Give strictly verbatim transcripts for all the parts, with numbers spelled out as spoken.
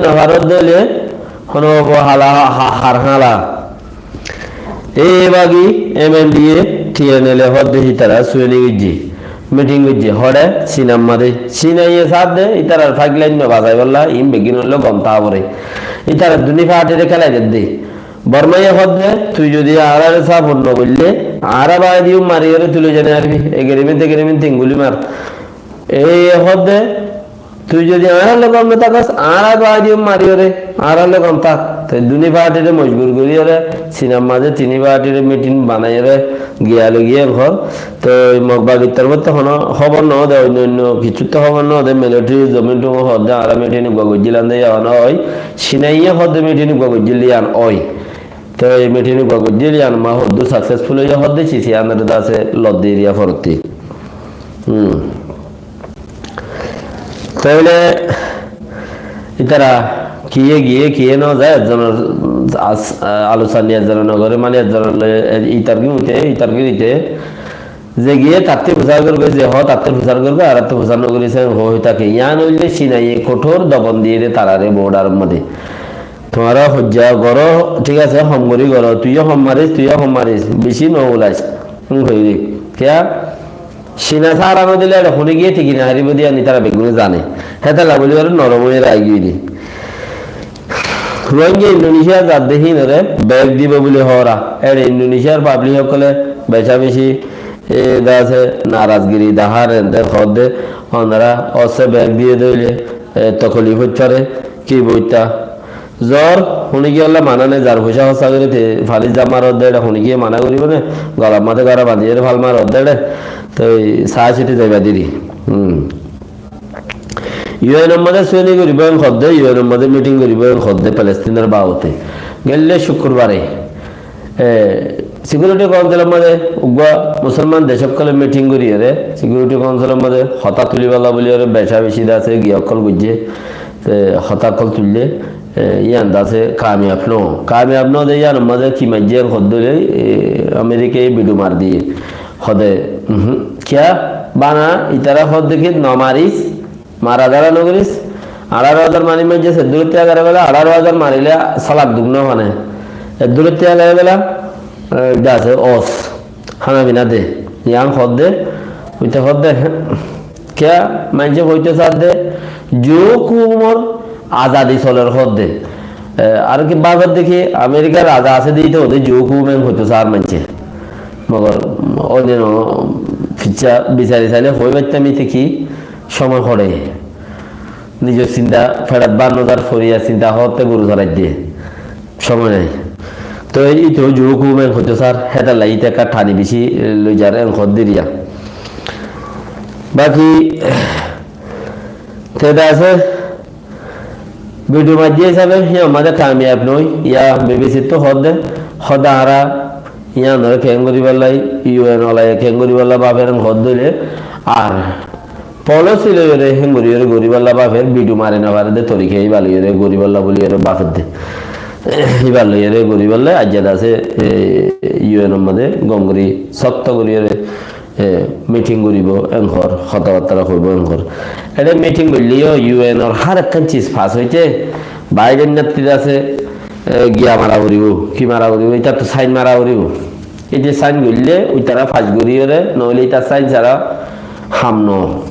no faro de óile, hono bo hala ha-, har hala. E bagi M N D A, T N L A hoó de ítara sueni goijje, meeting goijje, hoçé? Sinar maze. Sinaiye sar de ítarar pipeline no bazaibolla, in beggún óilo gom táa fore. Ítara duni party re kélai der de. Bormaiye hoó de, tui zodi añáre support no goille, añára baádi yó mari ore tui loi zai no faribi. Agreement, agreement tin guli mar. E hoó de, tui zodi añárar loge gom no tákos, añára baádi yó mari ore, añárar loge gom tak. Te duni party re mojbur gori ore, Sinar maze tini party re meeting banai ore, giya loi giye enkor. Te Mog bagir torfóttu hono hóbor no de, oinno oinno kissúttu hóbor no de, military zomin tun hoó de, añára meeting uggwá goijjilam de, yián oi. Sinaiye hoó de meeting uggwá goijjil de, yián oi. Te meeting uggwá goijjil, yián ma hoddúr successful óiye hoó de, sisi anore de asé lodde eriya forotti. Hmm. Tóile ítara kiye giye, kiye no zai, ekzonor as-, a-, alosani ekzone no gore, mane ekzonor loi, e, itargi uite, itargi uite, ze giye tattú fusar gorgoi, ze hoó tattú fusar gorgoi, añárattú fusar no gori, sen hoó hoi táke. Yián óile Sinaiye kothór dobon diye de tarare border or maze. Tuáñra hoijja goró, thík asé, hom gori goró, tui yó hom maris, tui yó hom maris, beci no ulais. Hum, hoiri. Kiya? Sina sára no dile ere hone giye tiki no faribo de yián ítara beggúne zane. Hétolla buli ore norom ói rai giyé de. Rohingya Indonesia zar de hín ore back dibo buli hoór. Ere Indonesiar public ókkole beca beci, e, de asé narazgiri dahár, ende hoó de, onora osé back diye de óile, e, tokolif óit fare, ki boitta. Zor, hone giyólla mana nai, zar foicá hóros gorí te faris zamar ódde ere, hone giyé mana goribo né, golar maze gora bandi ere fal mar ódde ere, te sai siti zaiba deri. Hmm. U N or maze sueni goribo en hoó de, U N or maze meeting goribo en hoó de, Palestinor babote. Gelle cukkurbare, e, Security Council or maze uggwá musolman dec ókkole meeting gori ere, Security Council or maze hotá tulibálla buli ere beca beci de asé giya ókkol goijje, te hotá ókkol tuille, e, yián de asé kamiyab no. Kamiyab no de yián or maze ki maijje en hoó de óile, e, Amerikaye bidu mar diye. Hoó de, uhum, kiya bana, ítara hoó de ki no maris, mara dara no goris. Añçáro házar manúic maijje, se dúrottú gori bela, añçáro házar marile salak duk no fane. E dúrottú gori bela, e, de asé os. Hána fina de. Yián hoó de, uite hoó de, kiya maincé hoito sar de, Yu hukumor azadi soler hoó de. E, ar ki bafet de ki Amerikar raza asé de ite hoó de Yu hukum en hoito sar maincé. Mogor, oinno fisá bisari saile hoi faittam ite ki, somoi hore. Nizor sinta feçat banno zar, foriyar sinta hoótte goru sorai de. Somoi nai. Toi ito Yu hukum en hoito sar, hétolla ite ekka thani beci loi zar en hoó de eriya. Baki, te de asé, bidu maijje hísabe, híyan maze kamiyab no ói, ya B B C ttu hoó de, hoó de añára, yián ore keng goribolla, U N olaye keng goribolla bafer en hoó de óile, ar policy loi ore hengori ore goribolla bafer, bidu mari no fare de torika íba loi ore goribolla buli ore bafer de. Íba loi ore goribolla aijja de asé, e, U N or maze gom gori, sokto gori ore, e, meeting goribo, en hoór, hotábattara hoibo, en hoór. Ere meeting goille yó U N or har ekkán ciz pass óite, Biden nattri de asé, e, giya mara foribo, ki mara foribo, itattú sign mara foribo. Ite sign goille, uitara pass gori ore, noile ita sign sára ham no.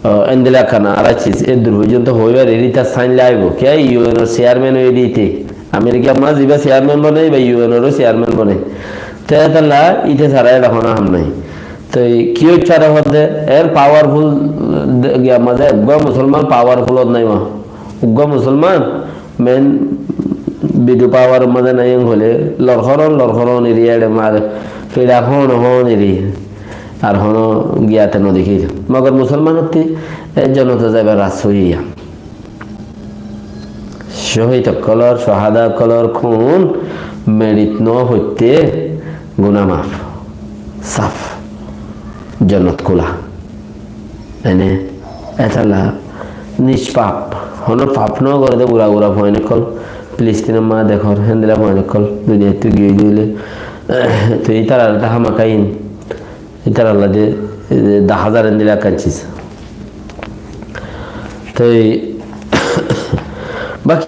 O, endilla ekkán añára ciz, eddur foijjonto hoi farir, ita sign laibo. Kiya U N or chairman óiye de ite. Amerikar maze ziba chairman bone, íba U N or chairman bone. Te hétolla ite sára ere hono ham nai. Toi ki óit fare hoó de, er powerful de, giya maze uggwá musolman powerful ot nai ma. Uggwá musolman, main bidu power maze nai en hoile, lorhoron, lorhoron eri ere mar, fira hon, hon eri, ar hono giyate no dekir. Mogor musolman otti, e, jonot zaibar ras óiye. Cohid okkolor, cohada okkolor khun merit no foitte guna maf, saf, jonot kula. Ene, etalla nispap, hono pap no gore de gura gura fuain okkol, Filistinor maze dekor, hendilla fuain okkol, duniyattu giyói de óile, toi itarar de hámaka in, itarar lage, e, de házar endilla ekkán ciz. Toi, Baki